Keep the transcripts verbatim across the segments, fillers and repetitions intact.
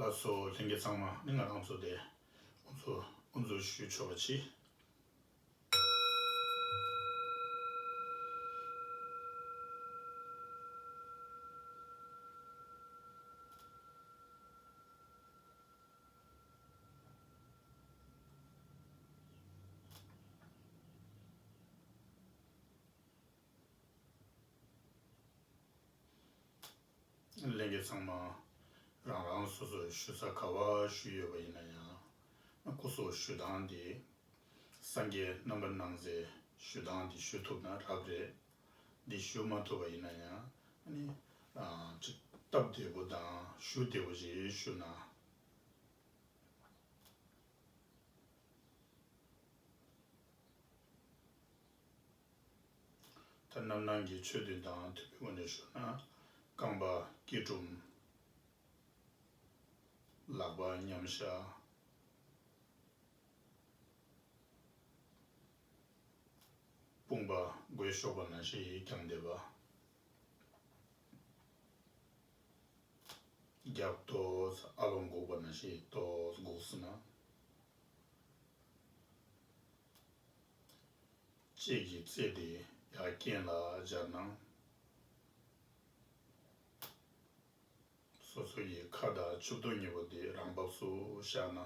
ལགས་སོ། ལྷན་རྒྱས་ཚང་མ་ནི་ང་རང་ཚོ་དེ་དབུ་འཛུགས་དབུ་འཛུགས་ཞུ་ཆོག་པ་བྱེད། ལྷན་རྒྱས་ཚང་མ་རང་རང་སོ་སོའི་ཞུ་ས་ག་བ་ཞུས་ཡོད་པ་ཡིན་ན་ཡང་། སྐུ་གཟུགས་ཞུ་སྟངས་དེ་སངས་རྒྱས་རྣམ་པར་སྣང་མཛད་ཞུ་སྟངས་དེ་ཞུ་ཐུབ་ན་རབ་རེད། འདི་ཞུ་མ་ཐུབ་པ་ཡིན་ན་ཡང་ཨ་ནི་ཨ་ཅིག་སྟབས་བདེ་པོ་དང་ཞུ་བདེ་པོ་ཞིག་ཞུ་ན། ད་རྣམ་སྣང་གི་ཆོས་བདུན་དང་མཐུན་པའི་སྒོ་ནས་ཞུ་ན། རྐང་པ་སྐྱིལ་ཀྲུང་། ལག་པ་མཉམ་བཞག། དཔུང་པ་མགོའི་གཤོག་པ་ནང་བཞིན་བརྐྱངས་བསྡད་པ། རྒྱབ་ཏོག་ཙམ་ཨ་ལོང་སྒུག་པ་ནང་བཞིན་ཏོག་ཙམ་སྒུག་སོང་ན། ལྕེ་གི་རྩེ་དེ་ཡར་རྐན་ལ་སྦྱར་ན། སོ་སོ་ཡི་ཁ་དང་མཆུ་ཏོ་གཉིས་པོ་དེ་རང་བབས་སུ་བཞག་ན།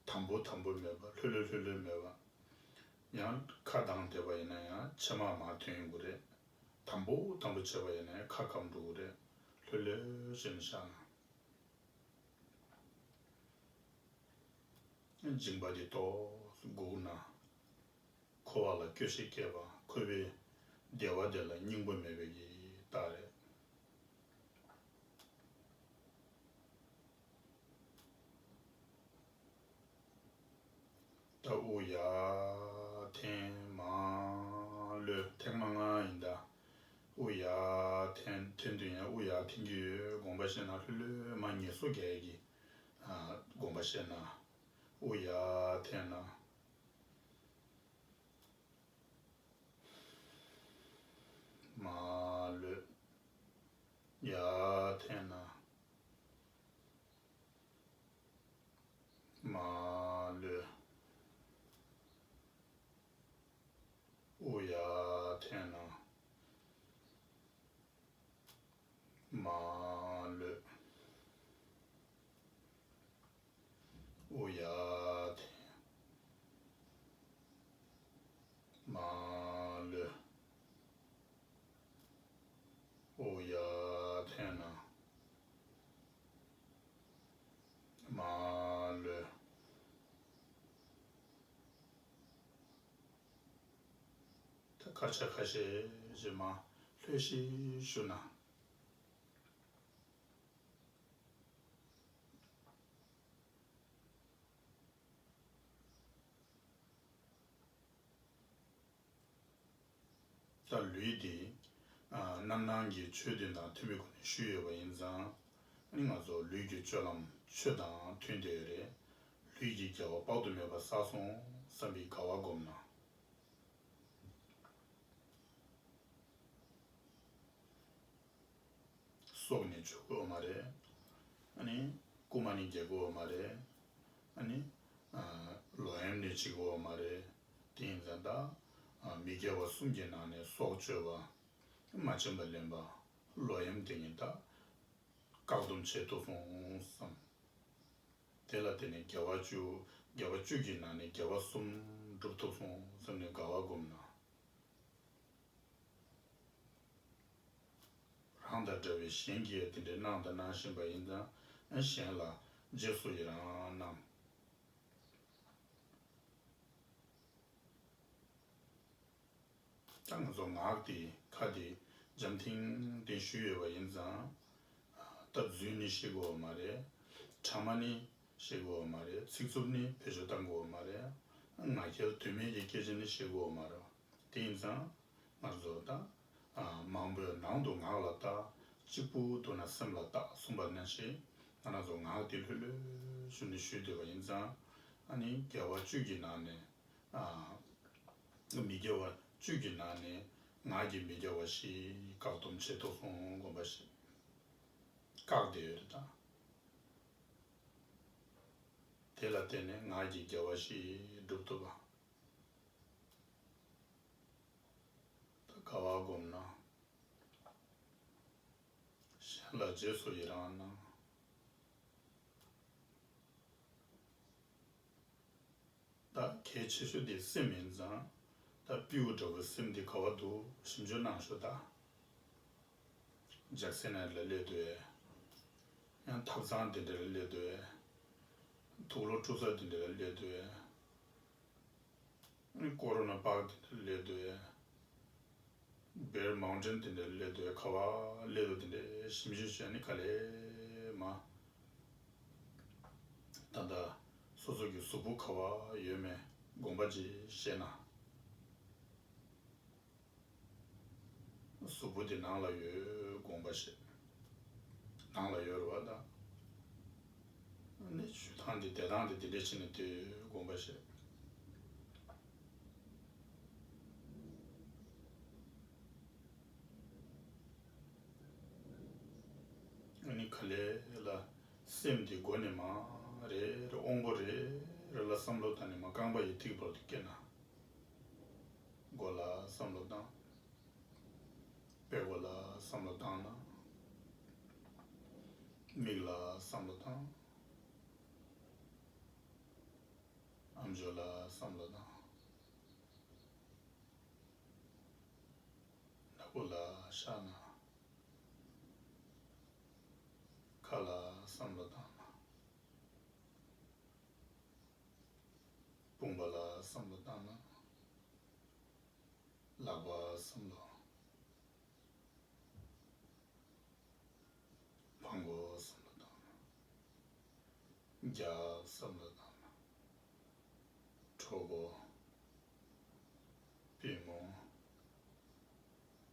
དམ་པོ་དམ་པོ་མེད་པ་ལྷོད་ལྷོད་ལྷོད་ལྷོད་མེད་པ། ཡང་ཁ་གདངས་བསྡད་པ་ཡིན་ན་ཡང་ཕྱེ་མར་མར་ཐོན་ཡོང་གི་རེད། དམ་པོ་དམ་པོ་བྱས་པ་ཡིན་ན་ཡང་ཁ་སྐམ་འགྲོ་གི་རེད། ལྷོད་ལྷོད་བྱས་ནས་བཞག་ན། མཇིང་པ་འདི་ཏོག་ཙམ་སྒུག་ན། འཁོར་བ་ལ་སྐྱོ་ཤས་སྐྱེས་པ་འཁོར་བའི་བདེ་བ་དེ་ལ་སྙིང་པོ་མེད་པའི་གི་རྟགས་རེད། ད་དབུགས་ཡར་འཐེན་མར་གློད། ཐེངས་མ་ལྔ་ཡིན་ད། དབུགས་ཡར་འཐེན་འཐེན་དུས་ཡང་དབུགས་ཡར་འཐེན་གྱི་ཡོད་དགོངས་པ་བཞེས་ན། ལྷོད་ལྷོད་མར་ངལ་གསོ་རྒྱག་ཡས་ཀྱི་ཨ་དགོངས་པ་བཞེས་ན། དབུགས་ཡར་འཐེན་ན། མར་གློད། ཡར་འཐེན་ན། མར་གློད། དབུགས་ཡར་འཐེན་ན། མར་གློད། དབུགས་ཡར་འཐེན། མར་གློད། དབུགས་ཡར་འཐེན་ན། མར་གློད། ད་སྐར་ཆ་ཁ་ཤས་ཤིག་མར་ལྷོད་ཤིག་ཞུ་ན། ད་ལུས་འདི་ཨ་རྣམ་སྣང་གི་ཆོས་བདུན་དང་མཐུན་པའི་སྒོ་ནས་ཞུས་ཡོད་པ་ཡིན་ཙང་། ཨ་ནི་ང་ཚོ་ལུས་ཀྱི་སྤྱོད་ལམ་ཆོས་དང་མཐུན་བསྡད་ཡོད་རེད། ལུས་ཀྱི་དགེ་བ་དཔག་ཏུ་མེད་པ་བསགས་སོང་བསམ་པའི་དགའ་བ་སྒོམ་ན། སྲོག་ནི་གཅོད་དགོས་མ་རེད། ཨ་ནི་རྐུ་མ་ནི་རྒྱག་དགོས་མ་རེད། ཨ་ནི་ཨ་ལོག་གཡེམ་ནི་བྱེད་དགོས་མ་རེད། དེ་ཡིན་ཙང་ད་ཨ་མི་དགེ་བ་གསུམ་གྱི་ནང་ནས་སྲོག་གཅོད་པ། མ་བྱིན་པ་ལེན་པ། ལོག་གཡེམ་དེ་གཉིས་ད་བཀག་སྡོམ་བྱེད་ཐུབ་སོང་བསམ། དེ་ལ་བརྟེན་ནས་དགེ་བ་བཅུ། དགེ་བ་བཅུ་གི་ནང་ནས་དགེ་བ་གསུམ་འགྲུབ་ཐུབ་སོང་བསམ་ནས་དགའ་བ་སྒོམ་ན། རང་དང་འདྲ་བའི་གཞན་གྱིས་དེ་འདྲའི་གནང་དང་གནང་བཞིན་པ་ཡིན་ཙང་། གཞན་ལ་རྗེས་སུ་ཡི་རང་གནང་། ད་ང་ཚོ་ངག་དེ་ཁ་དེ་འཇམ་ཐིང་ཐིང་ཞུས་ཡོད་པ་ཡིན་ཙང་། ད་རྫུན་ནི་བཤད་དགོས་པ་མ་རེད། ཕྲ་མ་ནི་བཤད་དགོས་པ་མ་རེད། ཚིག་རྩུབ་ནི་བེད་སྤྱོད་གཏང་དགོས་པ་མ་རེད། ངག་འཁྱལ་དོན་མེད་ཀྱི་སྐད་ཆ་ནི་བཤད་དགོས་པ་མ་རེད། དེ་ཡིན་ཙང་ང་ཚོ་ད་ཨ་མང་པོས་ནང་དུ་ངག་ལ་བལྟ། གཅིག་པུ་མདོར་ན་སེམས་ལ་བལྟ་གསུངས་པ་ནང་བཞིན། ང་རང་ཚོ་ངག་དེ་ལྷོད་ལྷོད་ཞུ་ནས་ཞུས་བསྡད་པ་ཡིན་ཙང་། ཨ་ནི་དགེ་བ་བཅུ་གི་ནང་ནས་ཨ་མི་དགེ་བ་བཅུ་གི་ནང་ནས་ངག་གི་མི་དགེ་བ་བཞི་བཀག་སྡོམ་བྱེད་ཐུབ་སོང་དགོངས་པ་བཞེས། བཀག་བསྡད་ཡོད་རེད་ད། དེ་ལ་བརྟེན་ནས་ངག་གི་དགེ་བ་བཞི་སྒྲུབ་ཐུབ་པ། ད་དགའ་བ་བསྒོམས་ན། གཞན་ལ་རྗེས་སུ་ཡི་རང་ན། ད་གལ་ཆེ་ཤོས་དེ་སེམས་ཡིན་ཙང་། ད་སྤྲེའུ་འདྲ་བོའི་སེམས་དེ་ག་བ་འདུག་ཞིབ་འཇུག་གནང་ཤོག་ད། ལྕགས་སྲེག་ནང་ལ་སླེབས་འདུག་ཨེ། ཡང་ཐབ་ཚང་དེ་འདྲ་ལ་སླེབས་འདུག་ཨེ། དུག་ལོག་འཁྲུ་ས་དེ་འདྲ་ལ་སླེབས་འདུག་ཨེ། ཀོ་རོ་ན་པགས་དེ་འདྲ་སླེབས་འདུག་ཨེ། བེར་མའུན་ཊེན་དེ་འདྲ་སླེབས་འདུག་ཨེ། ག་བ་སླེབས་འདུག་དེ་འདྲ་ཞིབ་འཇུག་བྱས་ནས་ག་ལེ་མ། ད་ལྟ་སོ་སོ་གི་གཟུགས་པོ་ག་བ་ཡོད་མེད་དགོངས་པ་ཅིག་བཞེས་ན། གཟུགས་པོ་དེ་ནང་ལ་ཡོད་དགོངས་པ་བཞེས། ནང་ལ་ཡོད་རེད་བ་ད། ནི་བཞུགས་སྟངས་དེ་བསྡད་སྟངས་དེ་དེ་འདྲས་བྱས་ནས་སྡོད་དགོངས་པ་བཞེས། ཨ་ནི་ག་ལེ་ལ་སེམས་དེ་མགོ་ནས་མར་རེ་རེ་དབང་པོ་རེ་རེ་ལ་བསམ་བློ་བཏང་ནས་མར་རྐང་པ་ཡི་ཐིག་བར་དུ་བསྐྱེད་ན། མགོ་ལ་བསམ་བློ་བཏང་། དཔྲལ་མགོ་ལ་བསམ་བློ་བཏང་ན། མིག་ལ་བསམ་བློ་བཏང་། ཨམ་ཅོག་ལ་བསམ་བློ་བཏང་། སྣ་ཁུག་ལ་བཞག་ན། ཁ་ལ་བསམ་བློ་བཏང་ན། དཔུང་པ་ལ་བསམ་བློ་བཏང་ན། ལག་པ་བསམ་བློ། བ་མགོ་བསམ་བློ་བཏང་ན། རྒྱབ་བསམ་བློ་བཏང་ན། གྲོད་ཁོག་པུས་མོ།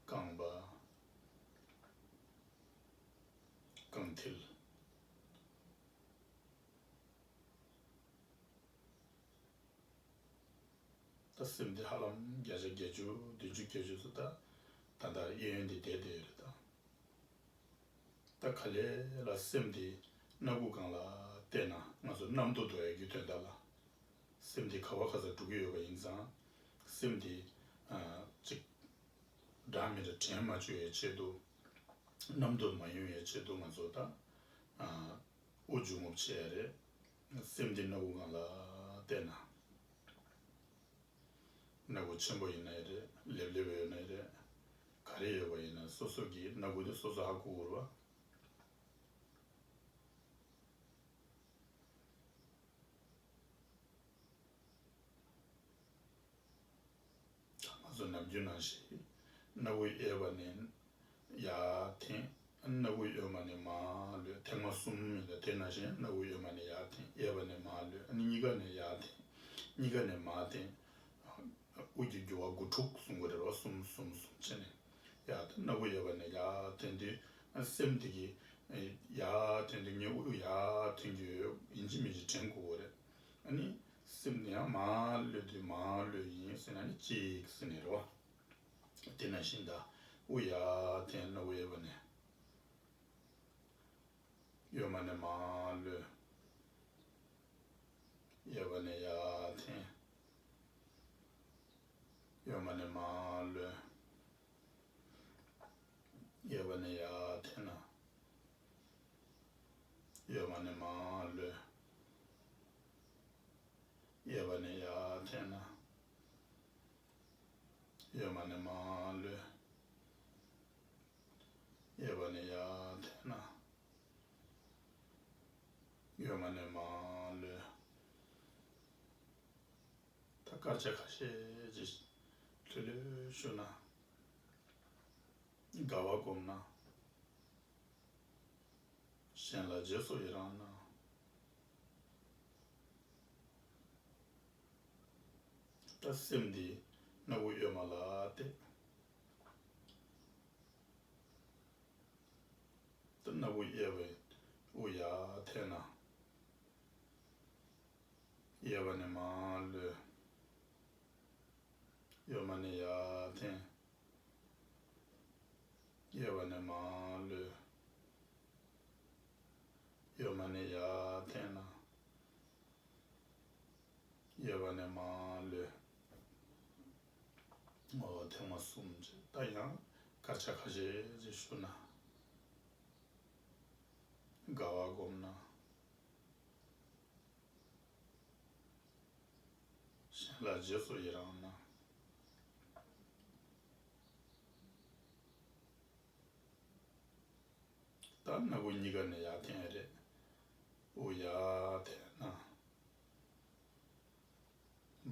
རྐང་པ། རྐང་མཐིལ། ད་སེམས་འདི་ཧ་ལམ་བརྒྱ་ཆ་བརྒྱད་ཅུ་བདུན་ཅུ་བརྒྱད་ཅུ་ཙམ་ད་ད་ལྟ་གཡས་གཡོན་འདི་བསྡད་བསྡད་ཡོད་རེད་ད། ད་ག་ལེ་ལ་སེམས་འདི་སྣ་ཁུག་སྒང་ལ་བལྟས་ན་ང་ཚོ་རྣམ་རྟོག་འདུ་བའི་གི་དོན་དག་ལ། སེམས་འདི་ག་བ་ག་ས་འགྲོ་གི་ཡོད་པ་ཡིན་ཙང་། སེམས་འདི་ཨ་ཅིག་འདྲ་མི་འདྲ་དྲན་མ་བཅུག་ཡའི་ཆེད་དུ། རྣམ་རྟོག་མ་ཡོང་ཡའི་ཆེད་དུ་ང་ཚོ་ད་ཨ་དབུགས་འབྱུང་རྔུབ་བྱེད་ཡ་རེད། སེམས་འདི་སྣ་ཁུག་སྒང་ལ་བལྟས་ན། སྣ་ཁུག་ཆེན་པོ་ཡིན་ནའི་རེད། ལེབ་ལེབ་ཡོད་ནའི་རེད། ག་རེ་ཡོད་པ་ཡིན་ན་སོ་སོ་གི་སྣ་ཁུག་དེ་སོ་སོ་ཧ་གོ་དགོས་རེད་བ། ང་ཚོ་ནམ་རྒྱུན་ནང་བཞིན་སྣ་ཁུག་གཡས་པ་ནས་ཡར་འཐེན། སྣ་ཁུག་གཡོན་མ་ནས་མར་གློད། ཐེངས་མ་གསུམ་ཡིན་ད། དེ་ནང་བཞིན་སྣ་ཁུག་གཡོན་མ་ནས་ཡར་འཐེན། གཡས་པ་ནས་མར་གློད། ཨ་ནི་གཉིས་ཀ་ནས་ཡར་འཐེན། གཉིས་ཀ་ནས་མར་འཐེན། དབུགས་ཀྱི་རྒྱུ་བ་དགུ་ཕྲུགས་གསུང་གི་རེད་བ། གསུམ་གསུམ་གསུམ་བྱས་ནས་ཡར་འཐེན། སྣ་ཁུག་གཡས་པ་ནས་ཡར་འཐེན་དུས་སེམས་དེ་གི་ཡར་འཐེན་དུས་ངའི་དབུགས་ཡར་འཐེན་རྒྱུ་ཡིན་གཅིག་མིན་གཅིག་དྲན་དགོས་རེད། ཨ་ནི་སེམས་དེ་ཡང་མར་གློད་དུས་མར་གློད་ཡིན་ཟེར་ན་ནི་གཅིག་ཟེར་ནས་རེད་བ། དེ་ནང་བཞིན་ད་དབུགས་ཡར་འཐེན། སྣ་ཁུག་གཡས་པ་ནས། གཡོན་མ་ནས་མར་གློད། གཡས་པ་ནས་ཡར་འཐེན། གཡོན་མ་ནས་མར་གློད། གཡས་པ་ནས་ཡར་འཐེན་ན། གཡོན་མ་ནས་མར་གློད། གཡས་པ་ནས་ཡར་འཐེན་ན། གཡོན་མ་ནས་མར་གློད། གཡས་པ་ནས་ཡར་འཐེན་ན། གཡོན་མ་ནས་མར་གློད། ད་སྐར་ཆ་ཁ་ཤས་ཅིག་ལྷོད་ལྷོད་བཞུགས་ན། དགའ་བ་བསྒོམས་ན། གཞན་ལ་རྗེས་སུ་ཡི་རང་ན། ད་སེམས་འདི་སྣ་ཁུག་གཡོན་མ་ལ་གཏད། ད་སྣ་ཁུག་གཡས་པའི་དབུགས་ཡར་འཐེན་ན། གཡས་པ་ནས་མར་གློད། གཡོན་མ་ནས་ཡར་འཐེན། གཡས་པ་ནས་མར་གློད། གཡོན་མ་ནས་ཡར་འཐེན་ན། ཡོད་པ་ནས་མར་ལུས། འོ་ཐེངས་མ་གསུམ་ཅིག་ད་ཡང་སྐར་ཆ་ཁ་ཤས་ཅིག་བཞུགས་ན། དགའ་བ་སྒོམ་ན། གཞན་ལ་རྗེས་སུ་ཡི་རང་ན། ད་སྣ་ཁུག་གཉིས་ཀ་ནས་ཡར་འཐེན་རེད། དབུགས་ཡར་འཐེན་ན།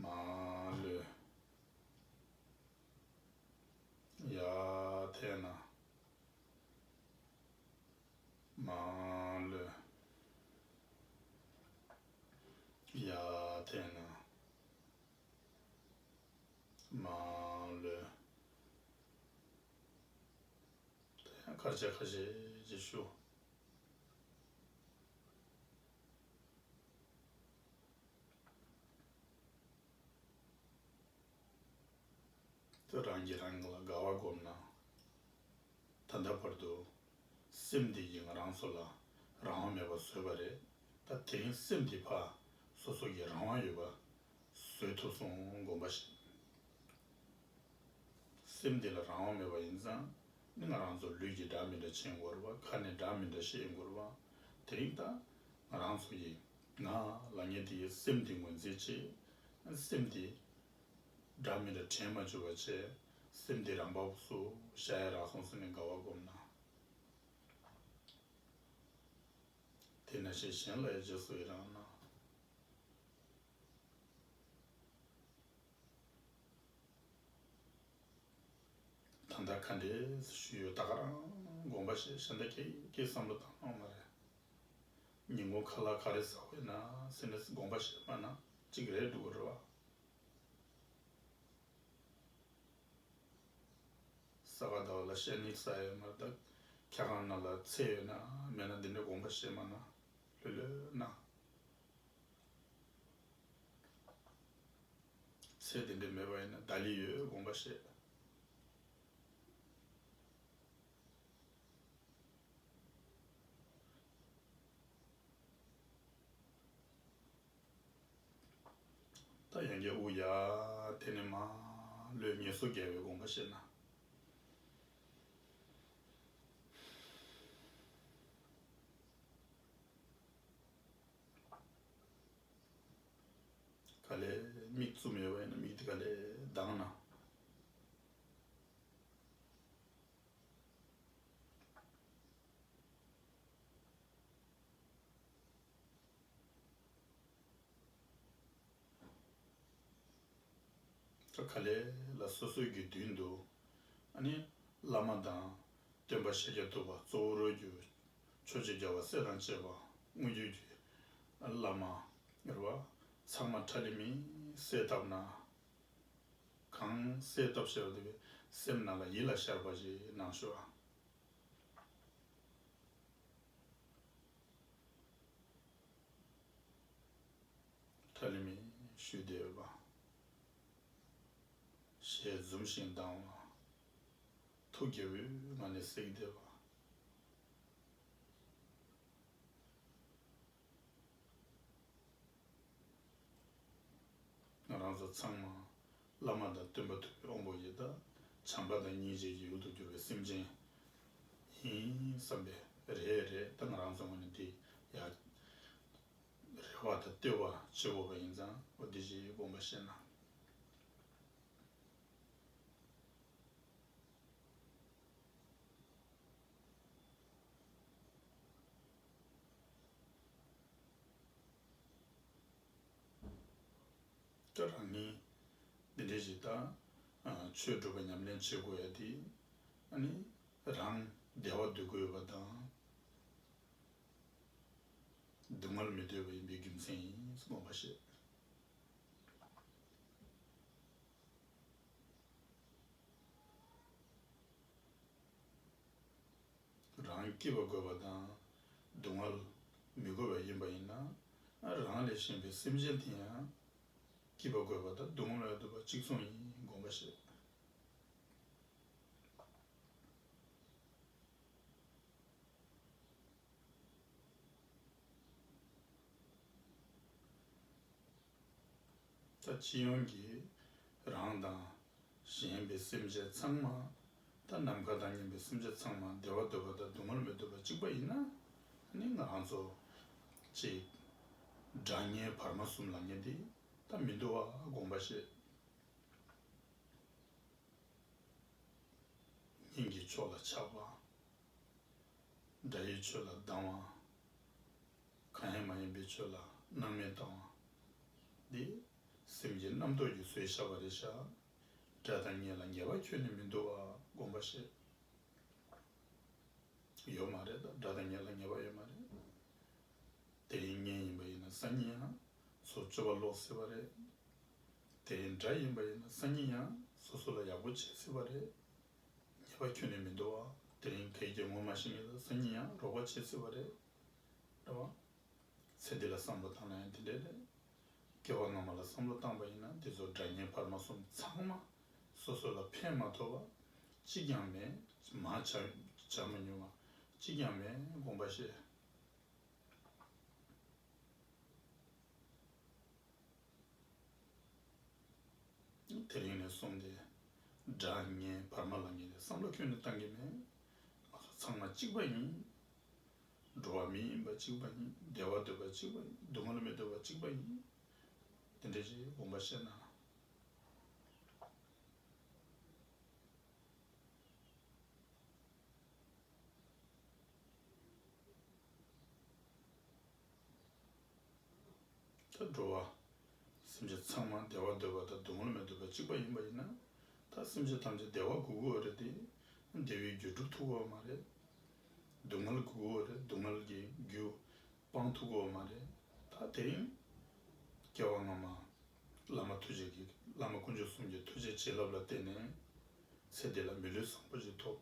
མར་ལུས། ཡར་འཐེན་ན། མར་ལུས། ཡར་འཐེན་ན། མར་ལུས། ད་ཡང་སྐར་ཆ་ཁ་ཤས་ཅིག་བཞུགས། དེ་རང་གིས་རང་ལ་དགའ་བ་སྒོམ་ན། ད་ལྟ་བར་དུ་སེམས་འདི་ཡིས་ང་རང་ཚོ་ལ་རང་དབང་མེད་པ་བཟོས་པ་རེད། ད་དེ་རིང་སེམས་འདི་ཕར་སོ་སོ་གི་རང་དབང་ཡོད་པ་བཟོས་ཐུབ་སོང་། སྒོམ་པ་བྱེད། སེམས་འདི་ལ་རང་དབང་མེད་པ་ཡིན་ཙང་ནི་ང་རང་ཚོ་ལུས་ཀྱིས་འདྲ་མི་འདྲ་བྱེད་དགོས་རེད་བ། ཁ་ནས་འདྲ་མི་འདྲ་བཤད་དགོས་རེད་བ། དེ་རིང་ད་ང་རང་ཚོ་ཡིས་ང་ལབ་མཁན་དེ་ཡི་སེམས་འདི་ངོས་འཛིན་བྱེད། སེམས་འདི་འདྲ་མི་འདྲ་དྲན་མ་བཅུག་པ་བྱས། སེམས་འདི་རང་བབས་སུ་ཤར་ཡ་རག་སོང་ཟེར་ནས་དགའ་བ་སྒོམ་ན། དེ་ནས་ཞེས་གཞན་ལ་ཡང་རྗེས་སུ་ཡི་རང་ན། ད་ལྟ་ག་འདྲས་ཞུས་ཡོད། ད་ག་རང་དགོངས་པ་བཞེས། གཞན་དག་གི་གི་བསམ་བློ་བཏང་ཡོང་མ་རེད། ཉིན་གུང་ཁ་ལག་ག་རེ་ཟ་དགོས་ན་ཟེར་ནས་དགོངས་པ་བཞེས་མ་ན་གཅིག་རེད་འགྲོ་གི་རེད་བ། ས་ག་ཟླ་བ་ལ་ཤ་ནི་ཟ་ཡོད་མ་རེད། ད་ཁྱེད་རང་ནང་ལ་ཚེ་ཡོད་ན་མེད་ན་འདི་འདྲའི་དགོངས་པ་བཞེས་མ་ན་ལྷོད་ལྷོད་ན། ཚེ་དེ་འདྲ་མེད་པ་ཡིན་ན་ད་ལི་ཡོད་དགོངས་པ་བཞེས། ད་ཡང་བསྐྱར་དབུགས་ཡར་འཐེན་ནས་མར་ལུས། ངལ་གསོ་རྒྱག་པའི་དགོངས་པ་བཞེས་ན། ག་ལེ་མིག་བཙུམ་ཡོད་པ་ཡིན་ན་མིག་དེ་ག་ལེ་གདངས་ན། ག་ལེ་ལ་སོ་སོའི་གི་མདུན་དུ་ཨ་ནི་བླ་མ་དང་། སྟོན་པ་ཤཱཀྱ་ཐུབ་པ། གཙོ་བོ་རོལ་རྒྱུ་ཆོས་རྗེ་རྒྱལ་བ་སྲས་དང་བཅས་པ། དངོས་བརྒྱུད་ཀྱི་བླ་མ་རེད་བ། ཚང་མ་ཁྲ་ལི་མི་གསལ་བཏབ་ན། གང་གསལ་བཏབ་བྱས་པ་དེ་སེམས་ནང་ལ་ཡིད་ལ་ཤར་བ་ཞིག་གནང་ཤོག་ཨ། ཁྲ་ལི་མི་ཞུས་བསྡད་པ། ཞལ་འཛུམ་ཞིང་གདངས་པ། ཐུགས་དགྱེས་པོའི་ངང་ནས་གཟིགས་བསྡད་པ། ང་རང་ཚོ་ཚང་མ་བླ་མ་དང་སྟོན་པ་ཐུབ་པའི་དབང་པོ་ཡིན། ད་བྱམས་པ་དང་སྙིང་རྗེ་ཡི་ཡུལ་དུ་གྱུར་པའི་སེམས་ཅན་ཡིན་བསམ་པའི་རེ་རེ། ད་ང་རང་ཚོ་ངོས་ནས་འདི་ཡ་རེ་བ་དང་བསྟོད་པ་བྱེད་དགོས་པ་ཡིན་ཙང་འོ་འདི་ཞིག་དགོངས་པ་བཞེས་ན། ད་རང་ཉིད་འདི་འདྲའི་ཞིག་དང་། ཆོས་སྒྲུབ་པ་ཉམས་ལེན་བྱེད་དགོས་ཡ་དེ་ཨ་ནི་རང་བདེ་བ་འདོད་དགོས་པ་དང་། སྡུག་བསྔལ་མི་འདོད་པ་ཡིན་པའི་རྒྱུ་མཚན་ཡིན་དགོངས་པ་བཞེས། རང་སྐྱིད་པ་དགོས་པ་དང་སྡུག་བསྔལ་མི་དགོས་པ་ཡིན་པ་ཡིན་ན། རང་ལས་གཞན་པའི་སེམས་ཅན་དེ་ཡང་སྐྱིད་པ་དགོས་པ་དང་སྡུག་བསྔལ་མི་འདོད་པ་གཅིག་མཚུངས་ཡིན་དགོངས་པ་བཞེས། ད་སྤྱི་ཡོངས་ཀྱི་རང་དང་གཞན་པའི་སེམས་ཅན་ཚང་མ། ད་ནམ་མཁའ་དང་མཉམ་པའི་སེམས་ཅན་ཚང་མ་བདེ་བ་འདོད་པ་དང་སྡུག་བསྔལ་མི་འདོད་པ་གཅིག་པ་ཡིན་ན། ནི་ང་རང་ཚོ་ཅིག་དགྲ་གཉེན་བར་མ་གསུམ་ལབ་མཁན་དེ་ད་མི་འདུག་བ་དགོངས་པ་བཞེས། གཉེན་གྱི་ཕྱོགས་ལ་ཆགས་པ། དགྲ་ཡི་ཕྱོགས་ལ་སྡང་བ། གང་ཡང་མ་ཡིན་པའི་ཕྱོགས་ལ་སྣང་མེད་བཏང་བ། འདི་སེམས་ཀྱི་རྣམ་རྟོག་གིས་བཟོས་བཞག་པ་རེད་ཤག་དགྲ་དང་གཉེན་ལ་ངེས་པ་ཁྱོན་ནས་མི་འདུག་བ་དགོངས་པ་བཞེས། ཡོད་མ་རེད། ད་དགྲ་དང་གཉེན་ལ་ངེས་པ་ཡོད་མ་རེད། དེ་རིང་གཉེན་ཡིན་པ་ཡིན་ན་སང་ཉིན་ཡང་སོ་སྤྱོད་པ་ལོག་སྲིད་པ་རེད། དེ་རིང་དགྲ་ཡིན་པ་ཡིན་ན་སང་ཉིན་ཡང་སོ་སོ་ལ་ཡག་པོ་བྱེད་སྲིད་པ་རེད། ཉེས་པ་ཁྱོན་ནས་མི་འདུག་བ། དེ་རིང་ཁྱེད་ཀྱིས་ངོ་མ་ཤེས་མཁན་ལ་སང་ཉིན་ཡང་རོགས་པ་བྱེད་སྲིད་པ་རེད། རེད་བ། ཚེ་འདི་ལ་བསམ་བློ་བཏང་ན་ཡང་དེ་འདྲས་རེད། སྐྱེ་བ་སྔ་མ་ལ་བསམ་བློ་བཏང་པ་ཡིན་ན་དེ་ཚོ་དགྲ་གཉེན་བར་མ་གསུམ་ཚང་མ་སོ་སོ་ལ་ཕན་མ་ཐོགས་པ་གཅིག་ཀྱང་མེད། མ་བྱ་བྱ་མ་མྱོང་བ་གཅིག་ཀྱང་མེད་དགོངས་པ་བཞེས། དེ་རིང་ནས་བཟུང་སྟེ་དགྲ་གཉེན་བར་མ་ལབ་མཁན་དེ་བསམ་བློ་ཁྱོན་ནས་བཏང་གི་མེད། ང་ཚོ་ཚང་མ་གཅིག་པ་ཡིན། འགྲོ་བ་མི་ཡིན་པ་གཅིག་པ་ཡིན། བདེ་བ་འདོད་པ་གཅིག་པ་ཡིན། སྡུག་བསྔལ་མི་འདོད་པ་གཅིག་པ་ཡིན། དེ་འདྲ་ཞིག་དགོངས་པ་བཞེས་ན། ད་འགྲོ་བ་སེམས་ཅན་ཚང་མ་བདེ་བ་འདོད་པ་དང་སྡུག་བསྔལ་མི་འདོད་པ་གཅིག་པ་ཡིན་པ་ཡིན་ན། ད་སེམས་ཅན་ཐམས་ཅད་བདེ་བ་དགོས་ཀྱི་ཡོད་རེད་དེ། བདེ་བའི་རྒྱུ་སྒྲུབ་ཐུབ་ཀྱི་ཡོད་མ་རེད། སྡུག་བསྔལ་དགོས་ཀྱི་ཡོད་རེད། སྡུག་བསྔལ་གྱི་རྒྱུ་སྤང་ཐུབ་ཀྱི་ཡོད་མ་རེད། ད་དེ་རིང་སྐྱེ་བ་སྔ་མ་བླ་མ་ཐུགས་རྗེ་གིས་བླ་མ་དཀོན་མཆོག་གསུམ་གྱི་ཐུགས་རྗེ་བྱིན་རླབས་ལ་བརྟེན་ནས་ཚེ་འདི་ལ་མི་ལུས་བཟང་པོ་ཞིག་ཐོབ།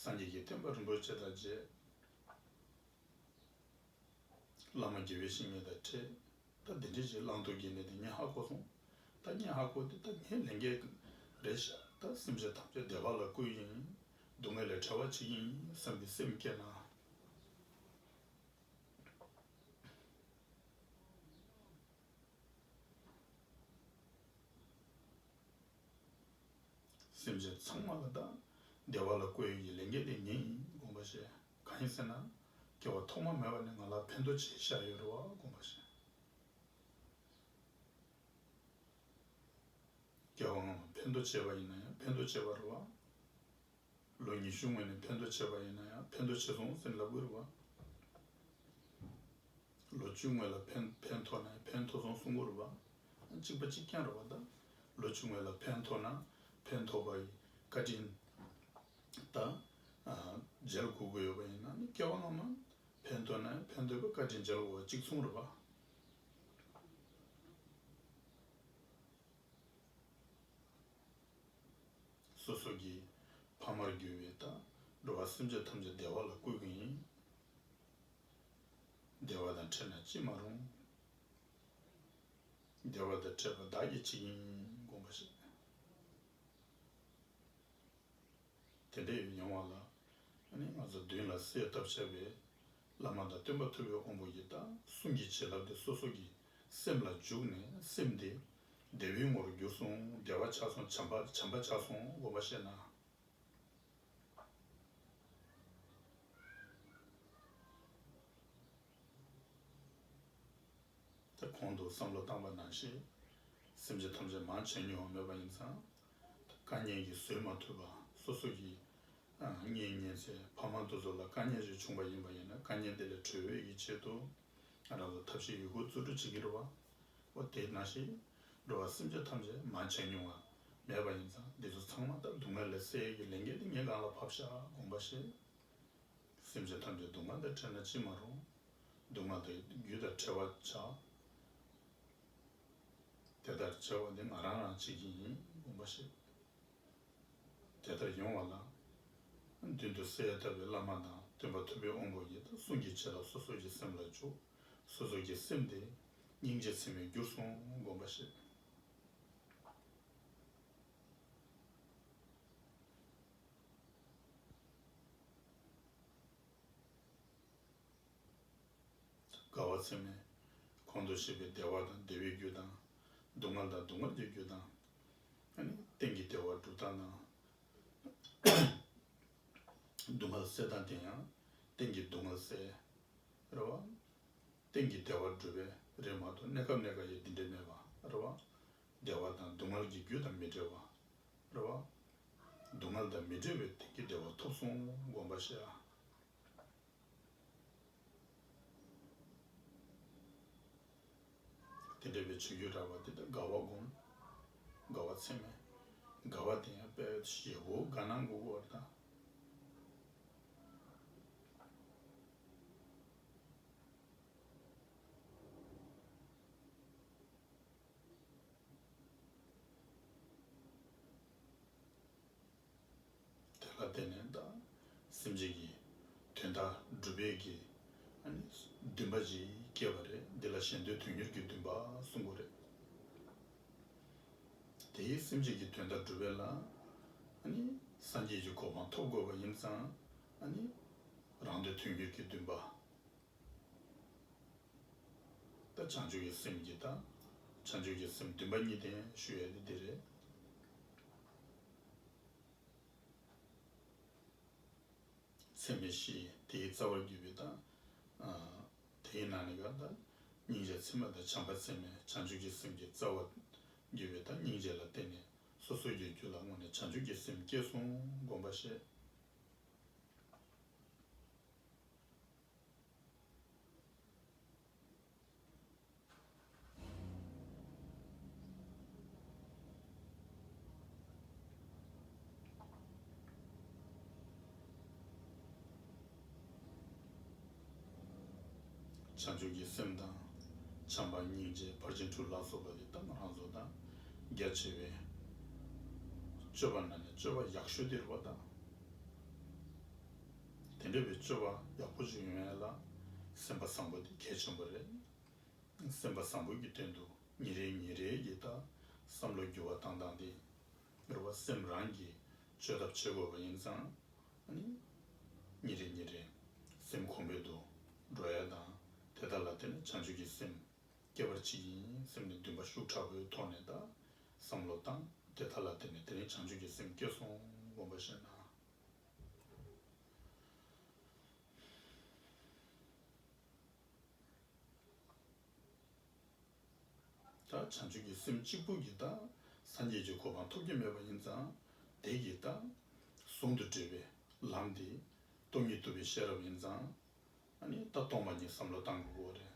སངས་རྒྱས་ཀྱི་བསྟན་པ་རིན་པོ་ཆེ་དང་མཇལ། བླ་མ་དགེ་བའི་བཤེས་གཉེན་དང་འཕྲད། ད་འདི་འདྲ་ཞིག་བླང་དོར་གྱི་གནས་དེ་ངས་ཧ་གོ་སོང་། ད་ངས་ཧ་གོ་དེ་ད་ངའི་ལས་འགན་རེད་ཤག་ད་སེམས་ཅན་ཐམས་ཅད་བདེ་བ་ལ་བཀོད་ཀྱི་ཡིན། སྡུག་བསྔལ་ལས་བྲལ་བ་བྱེད་ཀྱི་ཡིན་བསམ་པའི་སེམས་བསྐྱེད་ན། སེམས་ཅན་ཚང་མ་ལ་ད་བདེ་བ་ལ་བཀོད་ཡས་ཀྱི་ལས་འགན་དེ་ངའི་ཡིན་དགོངས་པ་བཞེས། གང་ཡིན་ཟེར་ན། སྐྱེ་བ་ཐོག་མ་མེད་པ་ནས་ང་ལ་ཕན་ཐོགས་བྱས་བཞག་ཡོད་རེད་བ་དགོངས་པ་བཞེས། སྐྱེ་བ་སྔ་མ་ཕན་ཐོགས་བྱས་པ་ཡིན་ན་ཡང་ཕན་ཐོགས་བྱས་པ་རེད་བ། ལོ་ཉི་ཤུ་སྔོན་ནས་ཕན་ཐོགས་བྱས་པ་ཡིན་ན་ཡང་ཕན་ཐོགས་བྱས་སོང་ཟེར་ལབ་དགོས་རེད་བ། ལོ་བཅུ་སྔོན་ལ་ཕན་ཕན་ཐོགས་ན་ཡང་ཕན་ཐོགས་སོང་གསུང་དགོས་རེད་བ། གཅིག་པ་གཅིག་རྐྱང་རེད་བ་ད། ལོ་བཅུ་སྔོན་ལ་ཕན་ཐོགས་ན་ཕན་ཐོགས་པ་ཡི་བཀའ་དྲིན་ད་ཨ་འཇལ་དགོས་ཀྱི་ཡོད་པ་ཡིན་ན་ནི་སྐྱེ་བ་སྔ་མ་ཕན་ཐོགས་ན་ཡང་ཕན་ཐོགས་པའི་བཀའ་དྲིན་འཇལ་དགོས་པ་གཅིག་མཚུངས་རེད་བ། སོ་སོ་གི་ཕ་མར་གྱུར་པའི་ད་འགྲོ་བ་སེམས་ཅན་ཐམས་ཅད་བདེ་བ་ལ་བཀོད་ཀྱི་ཡིན། བདེ་བ་དང་འཕྲད་ན་ཅི་མ་རུང་། བདེ་བ་དང་འཕྲད་པ་བདག་གིས་བྱེད་ཀྱི་ཡིན་དགོངས་པ་བཞེས། དེ་འདྲ་ཡོང་བ་ལ། ཨ་ནི་ང་ཚོ་མདུན་ལ་གསོལ་བཏབ་བྱས་པའི་བླ་མ་དང་སྟོན་པ་ཐུབ་པའི་དབང་པོ་ཡི་དྭགས་གསུང་གི་བྱིན་རླབས་དེ་སོ་སོ་གི་སེམས་ལ་འཇུག་ནས་སེམས་དེ་བདེ་བའི་ངོ་བོར་གྱུར་སོང་། བདེ་བ་ཆགས་སོང་། བྱམས་པ་བྱམས་པ་ཆགས་སོང་དགོངས་པ་བཞེས་ན། ད་གོང་དུ་བསམ་བློ་བཏང་བ་ནང་བཞིན་སེམས་ཅན་ཐམས་ཅད་མང་ཆེ་མྱོང་བ་མེད་པ་ཡིན་ཙང་། ད་དཀའ་ངལ་གྱིས་བཟོད་མ་ཐུབ་པ་སོ་སོ་གི་གཉེན་ཉེ་ཚན་ཕ་མ་དེ་ཚོ་ལ་དཀའ་ངལ་ཞིག་བྱུང་བ་ཡིན་པ་ཡིན་ན་དཀའ་ངལ་དེ་ལས་གྲོལ་བའི་གི་ཆེད་དུ་ང་རང་ཚོ་ཐབས་ཤེས་ཡོད་རྒུ་རྩལ་སྤྲུགས་བྱེད་ཀྱི་རེད་བ། འོ་དེ་ནང་བཞིན་འགྲོ་བ་སེམས་ཅན་ཐམས་ཅད་མང་ཆེ་མྱོང་བ་མེད་པ་ཡིན་ཙང་འདི་ཚོ་ཚང་མ་ད་སྡུག་བསྔལ་ལས་སེལ་ཡས་ཀྱི་ལས་འགན་དེ་ངའི་སྒང་ལ་བབས་ཤག་དགོངས་པ་བཞེས། སེམས་ཅན་ཐམས་ཅད་སྡུག་བསྔལ་དང་བྲལ་ན་ཅི་མ་རུང་། སྡུག་བསྔལ་དེ་རྒྱུ་དང་བྲལ་བར་བྱ། དེ་ལྟར་བྱ་བ་ནི་ང་རང་རང་བྱེད་ཀྱི་ཡིན་དགོངས་པ་བཞེས། དེ་ལྟར་ཡོང་བ་ལ། མདུན་དུ་གསོལ་བ་བཏབ་པའི་བླ་མ་དང་སྟོན་པ་ཐུབ་པའི་དབང་པོ་ཡི་དྭགས་གསུང་གི་བྱིན་རླབས་སོ་སོ་གི་སེམས་ལ་འཇུག་སོ་སོ་གི་སེམས་དེ་སྙིང་རྗེ་ཚད་མས་བསྒྱུར་སོང་དགོངས་པ་བཞེས། དགའ་བ་ཚད་མེད། གོང་དུ་བཤད་པའི་བདེ་བ་དང་བདེ་བའི་རྒྱུ་དང་། སྡུག་བསྔལ་དང་སྡུག་བསྔལ་གྱི་རྒྱུ་དང་། ཨ་ནི་གཏན་གྱི་བདེ་བ་སྒྲུབ་སྟངས་དང་། སྡུག་བསྔལ་སེལ་སྟངས་དེ་ཡང་གཏན་གྱི་སྡུག་བསྔལ་སེལ། རེད་བ། གཏན་གྱི་བདེ་བ་སྒྲུབ་པའི་རེད་མ་གཏོགས་གནས་སྐབས་གནས་སྐབས་ཡི་འདི་འདྲ་མེད་པ་རེད་བ། བདེ་བ་དང་སྡུག་བསྔལ་གྱི་རྒྱུ་དང་མི་འབྲལ་བ་རེད་བ། སྡུག་བསྔལ་དང་མི་འབྲལ་བའི་གཏན་གྱི་བདེ་བ་ཐོབ་སོང་སྒོམ་པ་བྱེད་ཨ། དེ་འདྲ་བའི་ཆོས་བརྒྱུད་རགས་པ་དེ་དག་དགའ་བ་སྒོམ། དགའ་བ་ཚད་མེད། དགའ་བ་དེ་ཡང་དཔེ་ཞེ་པོ་དགའ་སྣང་དགོས་ཀྱི་ཡོད་རེད་ད། དེ་ལ་བརྟེན་ནས་ད་སེམས་ཅན་གྱི་དོན་དག་སྒྲུབ་པའི་གི་ཨ་ནི་འདུན་པ་ཅིག་སྐྱེས་པ་རེད། འདི་ལ་གཞན་དོན་དོན་གཉེར་གྱི་འདུན་པ་གསུང་གི་རེད། དེའི་སེམས་ཅན་གྱི་དོན་དག་སྒྲུབ་པ་ལ་ཨ་ནི་སངས་རྒྱས་ཀྱི་གོ་འཕང་ཐོབ་དགོས་པ་ཡིན་ཙང་ཨ་ནི་རང་དོན་དོན་གཉེར་གྱི་འདུན་པ། ད་བྱང་ཆུབ་ཀྱི་སེམས་ཀྱི་ད་བྱང་ཆུབ་ཀྱི་སེམས་འདུན་པ་གཉིས་ལྡན་ཞུ་ཡ་དེ་འདི་རེད། ཚད་མེད་བཞི་དེའི་རྩ་བར་གྱུར་པའི་ད། དེའི་ནང་ནས་ག་ད་སྙིང་རྗེ་ཚད་མེད་དང་བྱམས་པ་ཚད་མེད་བྱང་ཆུབ་ཀྱི་སེམས་ཀྱི་རྩ་བར་གྱུར་པའི་ད་སྙིང་རྗེ་ལ་བརྟེན་ནས་སོ་སོ་ཡི་རྒྱུད་ལ་དངོས་གནས་བྱང་ཆུབ་ཀྱི་སེམས་སྐྱེས་སོང་སྒོམ་པ་བྱེད། བྱང་ཆུབ་ཀྱི་སེམས་དང་། བྱམས་པ་སྙིང་རྗེ་ཕར་ཕྱིན་དྲུག་ལ་སོགས་པ་དེ་ད་ང་རང་ཚོ་དང་རྒྱ་ཆེ་བའི་སྤྱོད་པ་ནང་ནས་སྤྱོད་པ་ཡག་ཤོས་དེ་རེད་པ་ད། དེ་འདྲ་བའི་སྤྱོད་པ་ཡག་པོ་ཞིག་ཡོང་ཡ་ལ་སེམས་པ་བཟང་པོ་དེ་གལ་ཆེན་པོ་རེད། སེམས་པ་བཟང་པོ་གི་དོན་དུ་ཉིན་རེ་ཉིན་རེ་གི་ད་བསམ་བློ་འགྱུར་བ་བཏང་སྟངས་དེ་རེད་པ། སེམས་རང་གིས་བཅོས་ཐབས་བྱེད་དགོས་པ་ཡིན་ཙང་ཨ་ནི་ཉིན་རེ་ཉིན་རེ་སེམས་གོང་འཕེལ་དུ་འགྲོ་ཡ་དང་དེ་དག་ལ་བརྟེན་ནས་བྱང་ཆུབ་ཀྱི་སེམས་སྐྱེ་བར་བྱེད་ཀྱི་ཡིན་སེམས་ནས་འདུན་པ་ཤུགས་དྲག་པོའི་ཐོག་ནས་ད་བསམ་བློ་བཏང་། དེ་དག་ལ་བརྟེན་ནས་དེ་རིང་བྱང་ཆུབ་ཀྱི་སེམས་སྐྱེས་སོང་སྒོམ་པ་བྱས་ན། ད་བྱང་ཆུབ་ཀྱི་སེམས་གཅིག་པུ་གིས་ད་སངས་རྒྱས་ཀྱི་གོ་འཕང་ཐོབ་ཀྱི་མེད་པ་ཡིན་ཙང་། དེ་གིས་ད་ཟུང་དུ་འབྲེལ་བའི་ལམ་དེ་སྟོང་ཉིད་རྟོགས་པའི་ཤེས་རབ་ཡིན་ཙང་། ཨ་ནི་ད་སྟོང་པ་ཉིད་བསམ་བློ་བཏང་དགོས་རེད།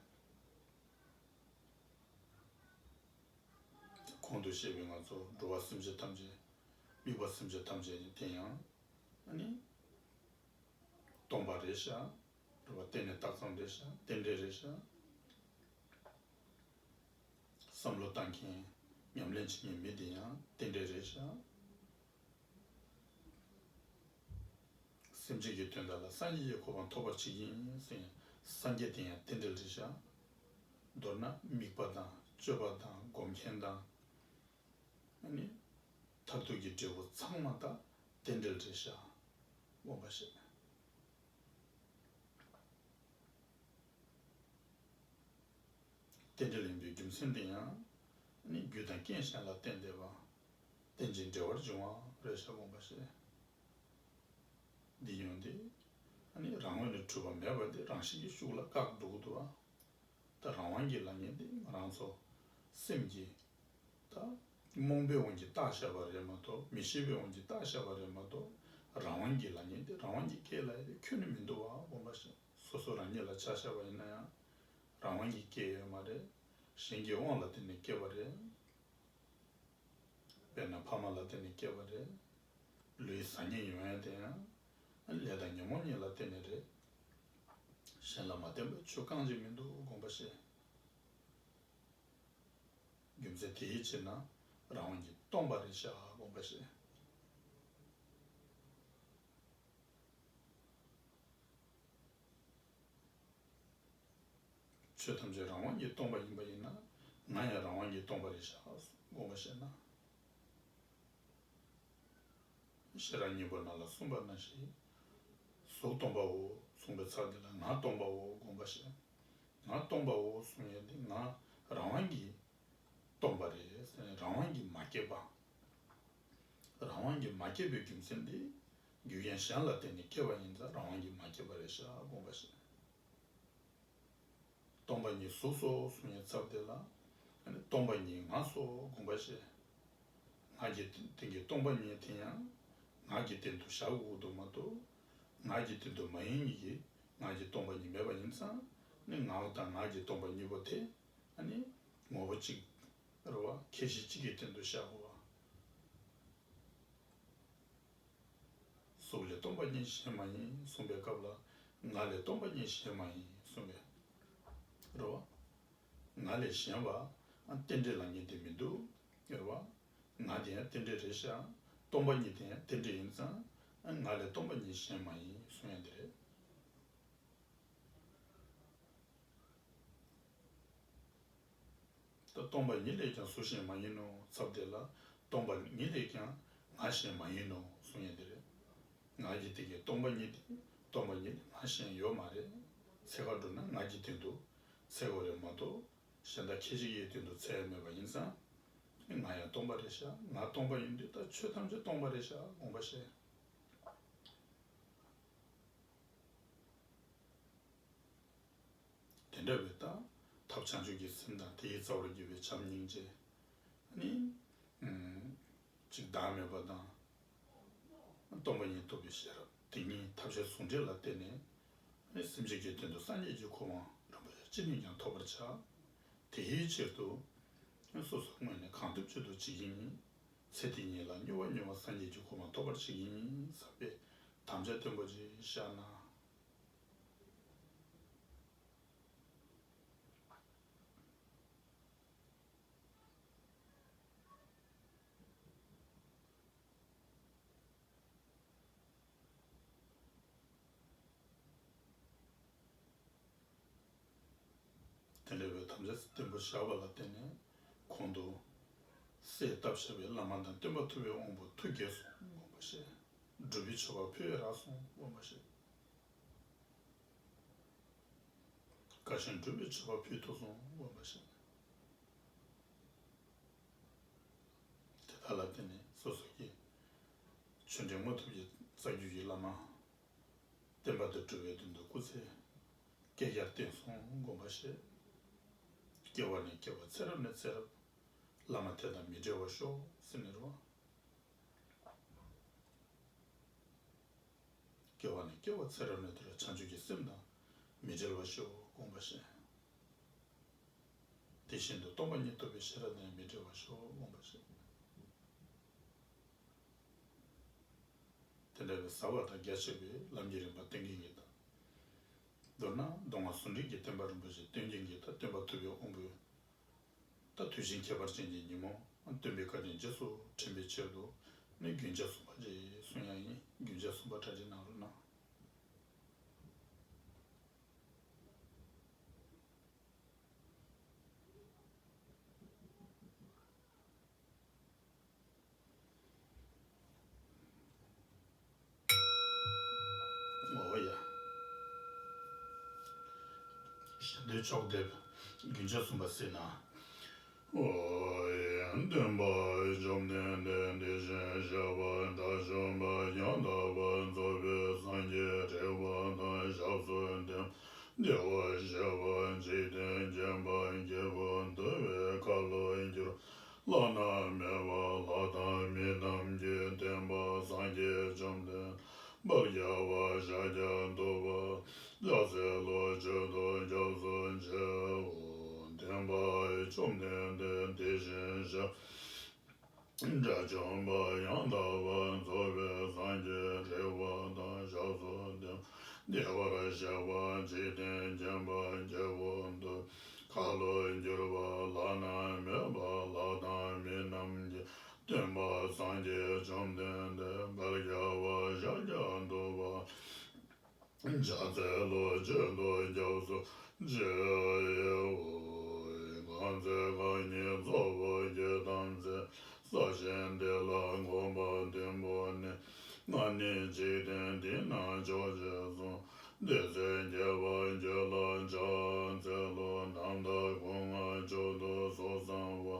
གོང་དུ་བཤད་པའི་ང་ཚོ་འགྲོ་བ་སེམས་ཅན་ཐམས་ཅད། དམིགས་པ་སེམས་ཅན་ཐམས་ཅད་དེ་ཡང་ཨ་ནི་སྟོང་པ་རེད་ཤག་རེད་པ། གཏན་ནས་བཏགས་ཙམ་རེད་ཤག་རྟེན་འབྲེལ་རེད་ཤག་བསམ་བློ་བཏང་མཁན་ཉམས་ལེན་བྱེད་མཁན་མི་དེ་ཡང་རྟེན་འབྲེལ་རེད་ཤག་སེམས་ཅན་གྱི་དོན་དག་ལ་སངས་རྒྱས་ཀྱི་གོ་འཕང་ཐོབ་པར་བྱེད་ཀྱི་ཡིན་ཟེར་ཡང་སངས་རྒྱས་དེ་ཡང་རྟེན་འབྲེལ་རེད་ཤག་མདོར་ན་དམིགས་པ་དང་སྤྱོད་པ་དང་སྒོམ་མཁན་དང་། ཨ་ནི་མཐར་ཐུག་གི་འབྲས་བུ་ཚང་མ་ད་རྟེན་འབྲེལ་རེད་ཤག་སྒོམ་པ་བྱེད། རྟེན་འབྲེལ་ཡིན་པའི་རྒྱུ་མཚན་དེ་ཡང་ནི་རྒྱུ་དང་རྐྱེན་གཞན་ལ་བརྟེན་བསྡད་པ། རྟེན་ཅིང་འབྲེལ་བར་འབྱུང་བ་རེད་ཤག་སྒོམ་པ་བྱེད། འདི་ཡོང་སྟེ་ནི་རང་ངོས་ནས་གྲུབ་པ་མེད་པ་དེ་རང་བཞིན་གྱི་ཤུགས་ལ་བཀག་འགྲོ་གི་འདུག་བ། ད་རང་དབང་གི་ལབ་མཁན་དེ་ང་རང་ཚོ་སེམས་ཀྱི་ད་རྨོངས་པའི་དབང་གིས་བཏགས་བཞག་པ་རེད་མ་གཏོགས་མི་ཤེས་པའི་དབང་གིས་བཏགས་བཞག་པ་རེད་མ་གཏོགས། རང་དབང་གི་ལབ་མཁན་དེ་རང་དབང་གི་སྐད་ལབ་ཡ་དེ་ཁྱོན་ནས་མི་འདུག་བ་སྒོམ་པ་བྱེད། སོ་སོ་རང་ཉིད་ལ་ཆ་བཞག་པ་ཡིན་ན་ཡང་རང་དབང་གིས་སྐྱེས་ཡོད་མ་རེད། གཞན་གྱི་དབང་ལ་བརྟེན་ནས་སྐྱེས་པ་རེད། དཔེར་ན་ཕ་མ་ལ་བརྟེན་ནས་སྐྱེས་པ་རེད། ལུས་ཟ་ཉལ་ཡོང་ཡ་དེ་ཡང་ལས་དང་ཉོན་མོངས་གཉིས་ལ་བརྟེན་ནས་རེད། གཞན་ལ་མ་བརྟེན་པའི་ཆོས་གང་ཅིག་མི་འདུག་སྒོམ་པ་བྱེད། རྒྱུ་མཚན་དེའི་ཕྱིར་ན་རང་དབང་གིས་སྟོང་པ་རེད་ཤག་སྒོམ་པ་བྱེད། ཆོས་ཐམས་ཅད་རང་དབང་གིས་སྟོང་པ་ཡིན་པ་ཡིན་ན་ང་ཡང་རང་དབང་གིས་སྟོང་པ་རེད་ཤག་སྒོམ་པ་བྱེད་ན། ཤེས་རབ་སྙིང་པོ་ནང་ལ་གསུངས་པ་ནང་བཞིན། གཟུགས་སྟོང་པའོ་གསུངས་པའི་ཚར་འདི་ལ་ང་སྟོང་པའོ་སྒོམ་པ་བྱེད། ང་སྟོང་པའོ་གསུང་ཡས་འདི་ང་རང་དབང་གིས་སྟོང་པ་རེད། རང་དབང་གིས་མ་སྐྱེས་པ། རང་དབང་གིས་མ་སྐྱེས་པའི་རྒྱུ་མཚན་དེ་རྒྱུ་རྐྱེན་གཞན་ལ་བརྟེན་ནས་སྐྱེས་པ་ཡིན་ཙང་རང་དབང་གིས་མ་སྐྱེས་པ་རེད་ཤག་དགོངས་པ་བཞེས། སྟོང་པ་ཉིད་གཟུགས་སོ་གསུང་བའི་ཚབ་དེ་ལ། སྟོང་པ་ཉིད་ངག་སོ་དགོངས་པ་བཞེས། ངག་གི་སྟེང་གི་སྟོང་པ་ཉིད་དེ་ཡང་ངག་གི་སྟེང་དུ་བཞག་དགོས་འདུག་མ་གཏོགས། ངག་གི་སྟེང་དུ་མ་ཡིན་གྱི་ངག་གི་སྟོང་པ་ཉིད་མེད་པ་ཡིན་ཙང་། ནི་ངག་དང་ངག་གི་སྟོང་པ་ཉིད་པོ་དེ་ནི་ངོ་བོ་གཅིག་རེད་བ། ཁྱད་གཞི་གཅིག་གི་སྟེང་དུ་བཞག་དགོས་པ། གཟུགས་ལས་སྟོང་པ་ཉིད་གཞན་མ་ཡིན་གསུངས་པའི་སྐབས་ལ། ངག་ལས་སྟོང་པ་ཉིད་གཞན་མ་ཡིན་གསུངས་པས། རེད་བ། ང་ལས་གཞན་པ་རྟེན་འབྲེལ་ལ་ངེས་དེ་མི་འདུག་རེད་བ། ང་དེ་ཡང་རྟེན་འབྲེལ་རེད་ཤག་སྟོང་པ་ཉིད་དེ་ཡང་རྟེན་འབྲེལ་ཡིན་ཙང་། ང་ལས་སྟོང་པ་ཉིད་གཞན་མ་ཡིན་གསུང་ཡ་འདི་རེད། ད་སྟོང་པ་ཉིད་ལས་ཀྱང་གཟུགས་གཞན་མ་ཡིན་ནོ། ཚབ་དེ་ལ་སྟོང་པ་ཉིད་ལས་ཀྱང་ངག་གཞན་མ་ཡིན་ནོ་གསུང་ཡ་འདི་རེད། ངག་གི་སྟེང་གི་སྟོང་པ་ཉིད་དེ་སྟོང་པ་ཉིད་ལས་ངག་གཞན་ཡོད་མ་རེད། ཚད་ཁ་འགྲོ་ན་ངག་གི་སྟེང་དུ་ཚད་དགོས་རེད་མ་གཏོགས། གཞན་དག་ཁྱད་གཞི་ཡི་སྟེང་དུ་ཚད་མེད་པ་ཡིན་ཙང་། ངག་ཡང་སྟོང་པ་རེད་ཤག་ངག་སྟོང་པ་ཡིན་དུས་ད་ཆོས་ཐམས་ཅད་སྟོང་པ་རེད་ཤག་དགོངས་པ་བཞེས། དེ་འདྲ་བའི་ད་ཐབས་བྱང་ཆུབ་ཀྱི་སེམས་དང་དེའི་རྩ་བར་གྱུར་པའི་བྱམས་སྙིང་རྗེ། ནི། ཨུམ། གཅིག་བདག་མེད་པ་དང་། སྟོང་པ་ཉིད་རྟོགས་པའི་ཤེས་རབ་དེ་གཉིས་ཐབས་ཤེས་ཟུང་འབྲེལ་ལ་བརྟེན་ནས། ནི་སེམས་ཅན་གྱི་དོན་དུ་སངས་རྒྱས་ཀྱི་གོ་འཕང་རིན་པོ་ཆེ་ཅི་ནས་ཀྱང་ཐོབ་པར་བྱ། དེའི་ཕྱིར་དུ། ནི་སོ་སོའི་ངོས་ནས་གང་ཐུབ་ཅི་ཐུབ་བྱེད་ཀྱི་ཡིན། ཚེ་འདི་ཉིད་ལ་མྱུར་བ་མྱུར་བ་སངས་རྒྱས་ཀྱི་གོ་འཕང་ཐོབ་པར་བྱེད་ཀྱི་ཡིན་བསམ་པའི་དམ་བཅའ་བརྟན་པོ་ཅིག་བཞག་ན། དེ་འདྲ་བའི་དམ་བཅའ་བརྟན་པོ་བཞག་པ་ལ་བརྟེན་ནས། གོང་དུ་གསལ་བཏབ་བཞག་པའི་བླ་མ་དང་སྟོན་པ་ཐུབ་པའི་དབང་པོ་ཐུགས་དགྱེས་སོ་དགོངས་པ་བཞེས། སྒྲུབ་པའི་མཆོད་པ་ཕུལ་རག་སོང་དགོངས་པ་བཞེས། བཀའ་བཞིན་སྒྲུབ་པའི་མཆོད་པ་ཕུལ་ཐུབ་སོང་དགོངས་པ་བཞེས། དེ་དག་ལ་བརྟེན་ནས་སོ་སོ་ཡི་ཆོས་འབྲེལ་དངོས་ཐོབ་ཀྱི་རྩ་རྒྱུད་ཀྱི་བླ་མ། བསྟན་པ་དང་འགྲོ་བའི་དོན་དུ་སྐུ་ཚེ་བསྐལ་བརྒྱར་བརྟན་སོང་དགོངས་པ་བཞེས། སྐྱེ་བ་ནས་སྐྱེ་བ་ཚེ་རབས་ནས་ཚེ་རབས། བླ་མ་དེ་དང་མི་འབྲལ་བར་ཤོག་ཟེར་ནས་རོ། སྐྱེ་བ་ནས་སྐྱེ་བ་ཚེ་རབས་ནས་དེ་རུ་བྱང་ཆུབ་ཀྱི་སེམས་དང་མི་འབྲལ་བར་ཤོག་དགོངས་པ་བཞེས། དེ་བཞིན་དུ་སྟོང་པ་ཉིད་རྟོགས་པའི་ཤེས་རབ་དང་མི་འབྲལ་བར་ཤོག་དགོངས་པ་བཞེས། དེ་འདྲ་བའི་ཟབ་པ་དང་རྒྱ་ཆེ་བའི་ལམ་གྱི་རིམ་པ་སྟོན་མཁན་གྱི་དང་། མདོར་ན་མདོ་སྔགས་ཟུང་འབྲེལ་གྱི་བསྟན་པ་རིན་པོ་ཆེ་སྟོན་མཁན་གྱི་ད་སྟོན་པ་ཐུབ་པའི་དབང་པོའི། ད་དུས་ཆེན་ཁྱད་པར་ཅན་གྱི་ཉིན་མོ་སྟོན་པའི་བཀའ་དྲིན་རྗེས་སུ་དྲན་པའི་ཆེད་དུ་ནི་རྒྱུན་ཆད་གསུམ་པ་ཅིག་གསུང་ཡ་ཡིན། རྒྱུན་ཆད་གསུམ་པ་གྲ་སྒྲིག་གནང་རོགས་གནང་། འོ་ཡ། ཞི་བདེ་མཆོག་ལྡན་རྒྱུན་ཆད་གསུམ་པ་ཟེར་ན། ཨོ་ཡ། སྟོན་པ་བཅོམ་ལྡན་འདས་དེ་བཞིན་གཤེགས་པ་དགྲ་བཅོམ་པ་ཡང་དག་པར་རྫོགས་པའི་སངས་རྒྱས་དྲེགས་པ་དང་ཞབས་སུ་ལྡན་བདེ་བར་གཤེགས་པ་འཇིག་རྟེན་མཁྱེན་པ་རྒྱལ་པོ་འདུལ་བའི་ཁ་ལོ་སྒྱུར་བླ་ན་མེད་པ་ལྷ་དང་མི་རྣམས་ཀྱི་སྟོན་པ་སངས་རྒྱས་བཅོམ་ལྡན་འདས་དཔལ་རྒྱལ་བ་ཤཱཀྱ་ཐུབ་པ་ལྕགས་ཚེ་ལོ་མཆོད་དོ་སྐྱབས་སུ་མཆིའོ། སྟོན་པ་བཅོམ་ལྡན་འདས་དེ་བཞིན་གཤེགས་དགྲ་བཅོམ་པ་ཡང་དག་པར་རྫོགས་པའི་སངས་རྒྱས་དྲེགས་པ་དང་ཞབས་སུ་ལྡན་བདེ་བར་གཤེགས་པ་འཇིག་རྟེན་མཁྱེན་པ་རྒྱལ་པོ་འདུལ་ཁ་ལོ་སྒྱུར་བ་བླ་ན་མེད་པ་ལྷ་དང་མི་རྣམས་ཀྱི་སྟོན་པ་སངས་རྒྱས་བཅོམ་ལྡན་འདས་དཔལ་རྒྱལ་བ་ཤཱཀྱ་ཐུབ་པ། ལྕགས་ཚེ་ལོ་མཆོད་དོ་སྐྱབས་སུ་མཆིའོ། གང་ཚེ་རྐང་གཉིས་རྫོགས་པའི་དམ་ཚིག་ས་གཞི་འདི་ལ་གོམ་པ་བདུན་པོ་ནི། སྔ་ནས་འཇིག་རྟེན་འདི་ན་མཆོག་ཅེས་གསུངས། འདི་ཚེ་དགེ་བ་རྒྱུད་ལ་བྱ། ཚེ་ལོ་རྣམ་དག་སྐུ་མངའ་མཆོག་ཏུ་གསོལ་བསམ་པ།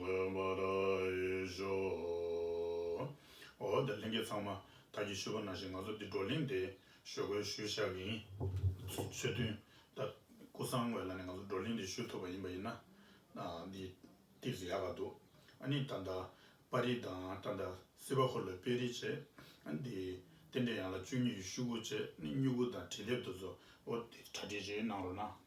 དགོས་པར་ཤོག་འོ་དེ་ལྷན་རྒྱས་ཚང་མ་ད་གིན་ཞུས་པ་ནང་བཞིན་ང་ཚོ་འདི་བགྲོ་གླེང་དེ་ཞོགས་ཀས་ཞུས་བཞག་གི་ཡིན། ཚུལ་མཐུན་ད་ཀུན་བཟང་ངོས་ལ་ནས་ང་ཚོ་བགྲོ་གླེང་དེ་ཞུ་ཐུབ་པ་ཡིན་པ་ཡིན་ན་འདི་ཏིག་ཙམ་ཡག་ག་འདུག་ཨ་ནི་ད་ལྟ་པར་རིས་དང་ད་ལྟ་སྲིད་པ་ཧོར་ལ་དཔེ་རིས་བྱས་འདི་རྟེན་འབྲེལ་ཡན་ལག་བཅུ་གཉིས་ཀྱི་ཤོག་གུ་བྱས་ནི་སྨྱུ་གུ་དང་བྲིས་དེབ་དེ་ཚོ་འོ་དེ་གྲ་སྒྲིག་བྱས་གནང་རོགས་གནང་།